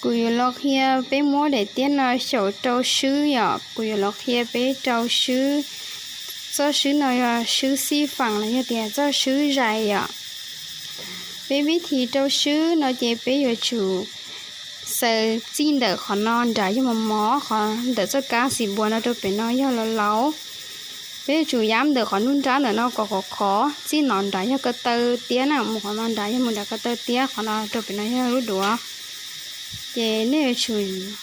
Kuv yuav los qhia peb muab daim tiab no xyaum rau swb yom. Kuv yuav los qhia peb rau swb. Txoj swb no yog swb xib fam los yog tias txoj swb zais yom. Peb vib thi rau swb no ces peb yuav tsum xaws txij ntawm qhov no nram yog mos mos, qhov ntawm txoj kab xim npua no rau pem no yog los laus. Peb yuav tsum yab ntawm qhov nruab nrab ntawm no kom qhov qhov txij no nram yog ko taw tiab na, mus qhov no nram yog mus nram ko taw tiab, qhov no rau pem no yog lub duav. Ces nej yuav tsum,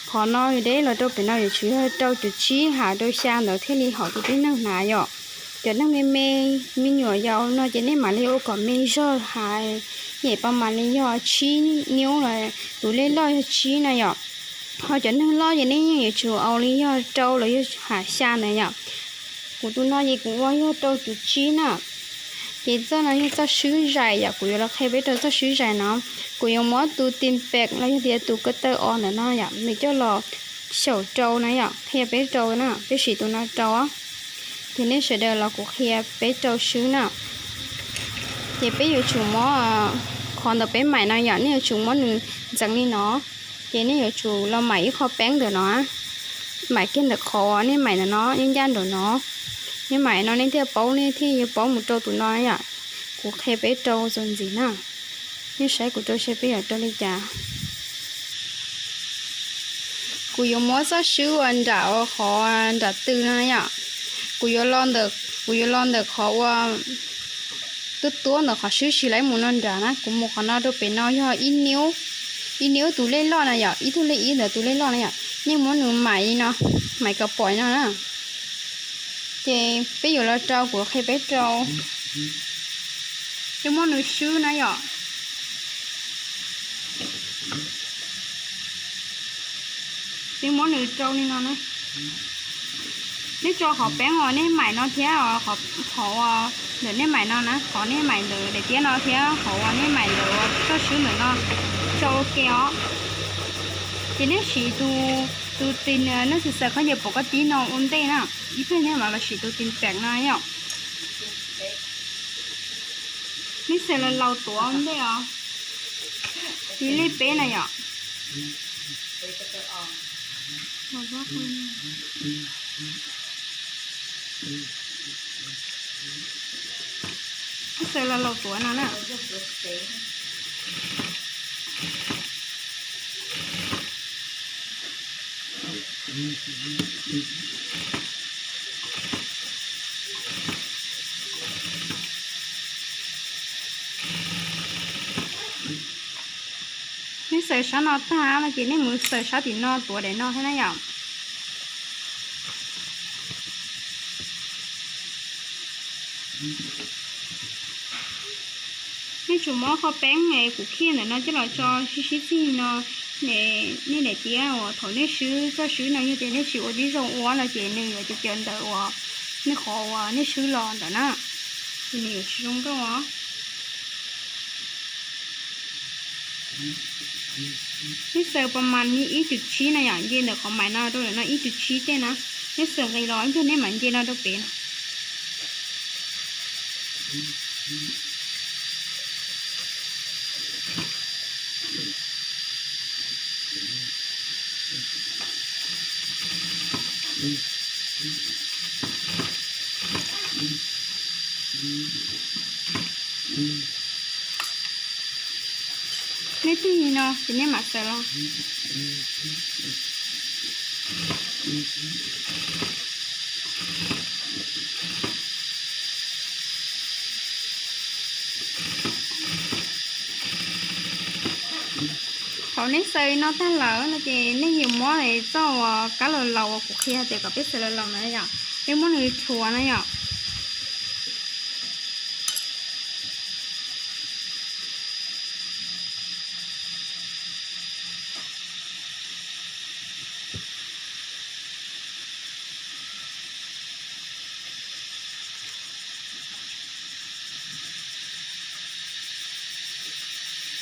qhov no deb los rau pem no yuav tsum yog rau cum tsib ha rau xya ntawd thiaj li haum tus tib neeg hnav yom. Cov neeg me me, me nyuam yaus no ces nej mam li ua kom me zog ha, nyem pa mam li yog tsib niub los tus lej loj yog tsib na yom. Ho cov neeg loj ces nej yeej yuav tsum ua li yog rau los yog ha xya ntawd yom. Kuv tus no ces kuv ua yog rau cum tsib na. Ces txoj no yog txoj swb zais yom, kuv yuav los qhia peb rau txoj swb zais no. Kuv yuav muab tus tin pem los yog tias tus ko taw os ntawm no yom, nws coj los xyaum rau na yom, qhia peb rau na, peb siv tus no rau. Ces nej sawv daws los kuv qhia peb rau swb na. Ces peb yuav tsum muab qhov ntawm peb maim no yom, nej yuav tsum muab nws ntxeev li no. Ces nej yuav tsum los maim ib qho peeb ntawm no, maim kiag ntawm qhov uas nej maim ntawm no, nej ncaj ntawm no. Nej maim no nej thiaj paub, nej thiaj yuav paub mus rau tus no yom. Kuv qhia peb rau txuas ntxiv na. Nej saib kuv rau seb peb yuav rau li cas. Kuv yuav muab txoj swb uas nram qhov nram tw no yom. Kuv yuav lo ntawm, kuv yuav lo ntawm qhov uas tuab tuab ntawm qhov swb tsis laib mus no nram na, kuv mus qhov no rau pem no yog ib niub, ib niub tus lej loj na yom, ib tug lej ib ntawd tus lej loj na yom. Nej muab nws maim li no, maim kom pom li no na. Ces peb yuav los rau, kuv qhia peb rau. Peb muab nws swb na yom. Peb muab nws rau li no na. Nej tso qhov peeb uas nej maim no thiab qhov uas ntawm nej maim no na, qhov nej maim ntawm daim tiab no thiab qhov uas nej maim ntawm txoj swb ntawm no, tso ua ke os. Ces nej siv tus, tus tis nej tsis xaws khaub ncaws pom koj tib no ua ntej na, ib pliag nej mam los siv tus tis peem no yom. Nej xaws los laus tuav ua ntej os. Tis lej peb na yom. Xaws los laus tuav no na. Nej xaws sab no tag no ces nej mus xaws sab tim no tuav daim no thiab na yom. Nej tsum muab qhov peeb kuv khij ntawm no coj los tso sib sib txig no, nej daim tiab uas thaum nej swb txoj swb no yog tias nej tsis ua tib zoo ua no ces nws yuav caws caws ntawm uas nej qhov uas nej swb los ntawm na, ces nws yuav tsis zoo nkauj os. Nej xaws pas mas li ib cum tsib no yom, nce ntawm qhov mais no rau ntawm no ib cum tsib tej na. Nej xaws nqis los ib pliag nej mam nce no rau pem no. Nej tig li no ces nej mam xaws los. Thaum nej xaws li no tag lawm no ces nej yuav muab txoj uas kab laus laus uas kuv qhia tias kom peb xaws laus laus na yom, peb muab nws rhuav na yom.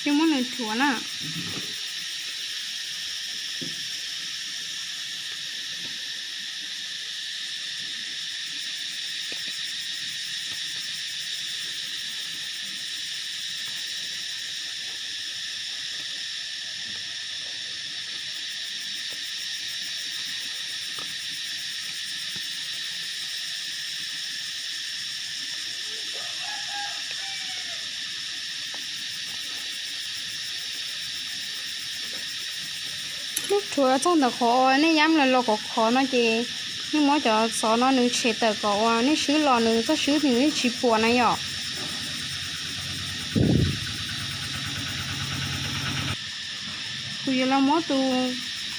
Peb muab nws rhuav na. Nyob rau txog ntawm qhov uas nej yam los los khov khov no ces nej muab cov xov no nws tshem tawm kom uas nej swb los nws txoj swb nws thiaj tsis puas na yom. Kuv yuav los muab tus,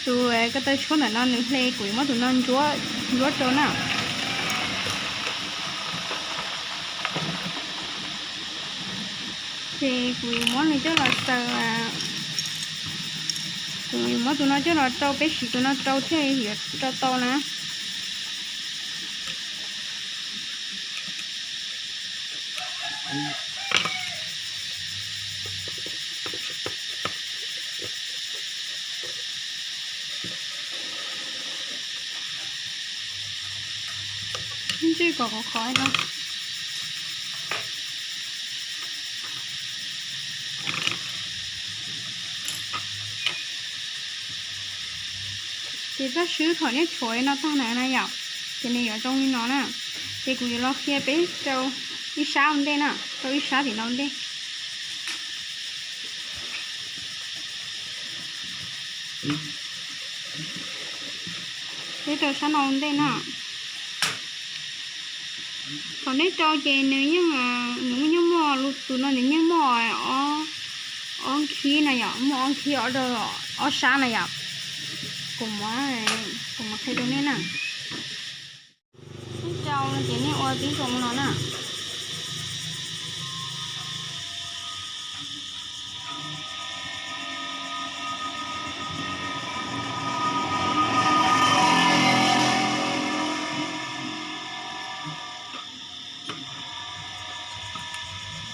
tus ko taw tshuab ntawm no nws hle, kuv yuav muab tus no ntsuab, ntsuab rau na. Ces kuv yuav muab nws coj los xaws, kuv yuav muab tus no coj los rau peb siv tus no rau thiaj yuav rau tau na. Ntsij kom khov khov no. Ces txoj swb thaum nej tshuav no tag na na yom, ces nws yuav zoo li no na. Ces kuv yuav los qhia peb rau ib sab ua ntej na, rau ib sab tim no ua ntej. Peb rau sab no ua ntej na. Thaum nej rau ces nws yeej, nws yeej muaj, tus no nws yeej muaj ob nkhib no yom, muaj ob nkhib, ob sab no yom. Kuv, kuv mam qhia rau nej na. Nej rau no ces nej ua tib zoo no na.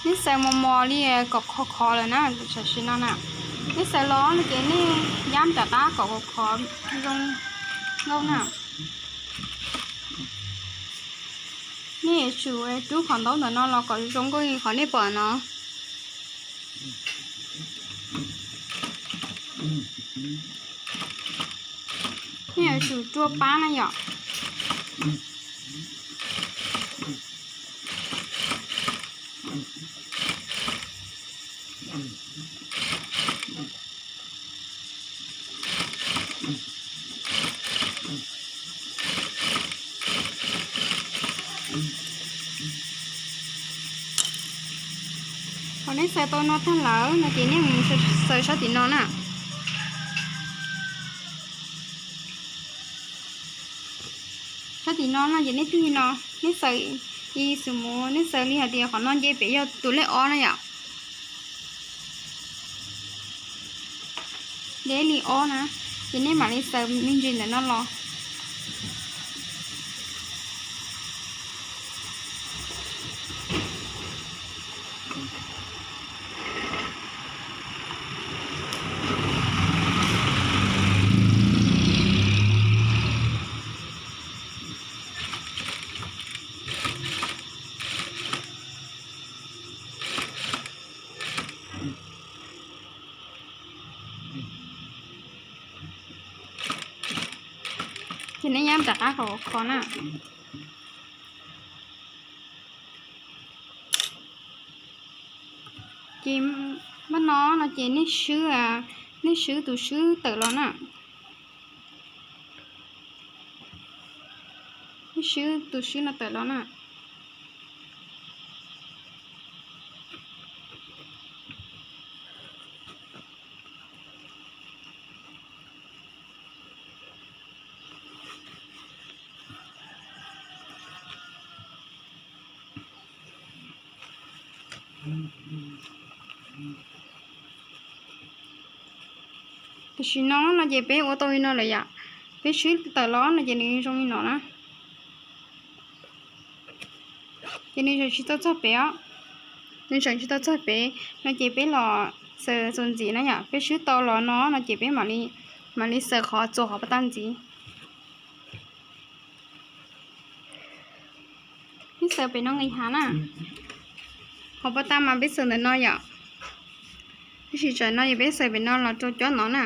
Nej xaws mos mos li kom khov khov lawm na, tam sim no na. Nej xaws los no ces nej yam rov qab kom khov khov zoo nkauj na. Nej yuav tsum rub qhov ntaub ntawm no los kom zoo nkauj li qhov nej pom no. Nej yuav tsum rua pab na yom. Thaum nej xaws tau no tag lawm no ces nej mus xaws sab tim no na. Sab tim no no ces nej tig no, nej xaws ib xus mus, nej xaws li hais tias qhov no nce pem yog tus lej ob na yom. Nce li ob na, ces nej mam li xaws me ntsis ntawm no los. Ces nej yam rov qab kom khov na. Ces npaj no no ces nej swb, nej swb tus swb tawm los na. Nej swb tus swb no tawm los na. Tam sim no no ces peb ua tau li no lawm yom. Peb swb tawm los no ces nws zoo li no na. Ces nws tseem tsis tau txog pem os. Nws tseem tsis tau txog pem no ces peb los xaws txuas ntxiv na yom. Peb swb tau los no no ces peb mam li xaws qhov txuas qhov pas tag ntxiv. Peb xaws pem no nqis hav na. Qhov pas tag mas peb xaws ntawm no yom. Tab sis tsam no yog peb xaws pem no los rau cob no na.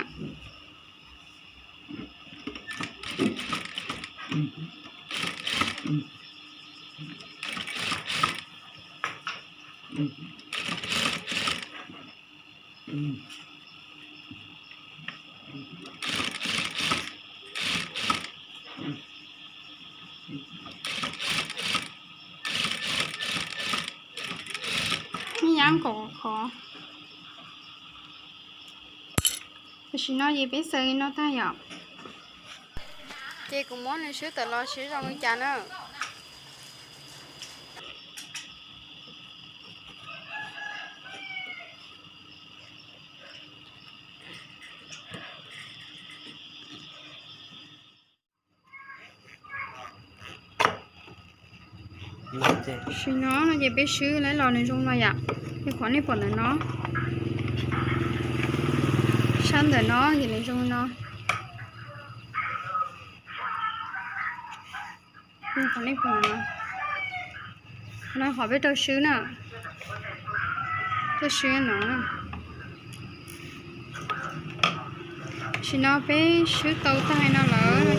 Ab, kom khov. Tam sim no ces peb xaws li no tag yom. Ces kuv muab nws swb tawm los seb zoo li cas na. Tam sim no no ces peb swb los nws zoo no yom. Li qhov nej pom ntawm no, sab ntawm no ces nws zoo li no. Li qhov nej pom ntawm no, qhov no qhov peb rau swb na, rau swb no. Tam sim no peb swb tau tag li no lawm.